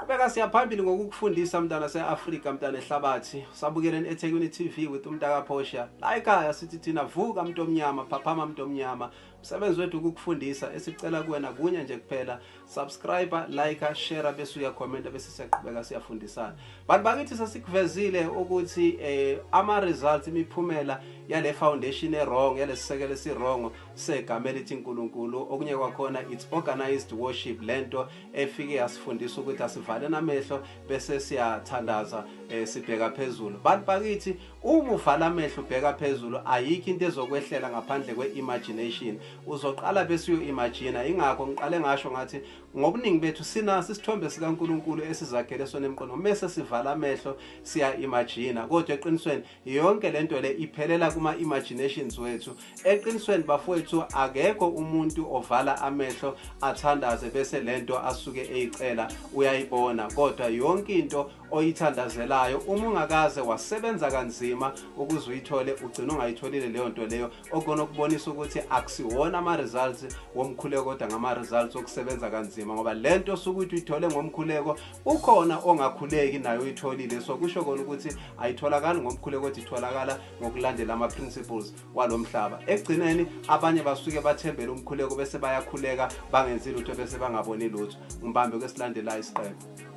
Siyaqhubeka siyaphambili ngokukufundisa mntana se-Afrika, mntana ehlabathi. Sabukeleni eThekwini TV with umntaka Phosha. La ekhaya sithi thina vuka mntu omnyama, phaphama mntu omnyama. Umsebenzi wethu ukukufundisa, esicela kuwena kunye nje kuphela: subscribe, like, share, bese uyakhomenta, bese siyaqhubeka siyafundisana. Bantu bakithi, sesikuvezile ukuthi ama results, imiphumela yale foundation e-wrong, yalesisekelo esi-wrong segama elithi uNkulunkulu. Okunye kwakhona, it's organized worship, lento efike yasifundisa ukuthi asivale namehlo bese siyathandaza, sibheka phezulu. Bantu bakithi, uma uvala amehlo ubheka phezulu, ayikho into ezokwehlela ngaphandle kwe-imagination. Uzoqala bese uyo-imagine. Ingakho ngiqale ngasho ngathi ngobuningi bethu sinaso isithombe sikaNkulunkulu esizakhele sona emqondo, mese sivala amehlo siya-imagine. Kodwa eqinisweni yonke lento le iphelela kuma-imaginations wethu. Eqinisweni bafowethu, akekho umuntu ovala amehlo athandaze bese lento asuke eyicela uyayibona. Kodwa yonke into oyithandazelayo, uma ungakaze wasebenza kanzima ukuze uyithole, ugcina ungayitholile leyo nto leyo, okona okubonisa ukuthi akusiwona ama-results womkhuleko kodwa ngama-results okusebenza kanzima, ngoba lento osuke uthi uyithole ngomkhuleko, ukhona ongakhuleki nayo uyitholile. So kusho kona ukuthi ayitholakali ngomkhuleko kodwa itholakala ngokulandela ama-principles walo mhlaba. Ekugcineni abanye basuke bathembele umkhuleko bese bayakhuleka bangenzi lutho, bese bangaboni lutho. Ngibambe kwesilandelayo isiqephu.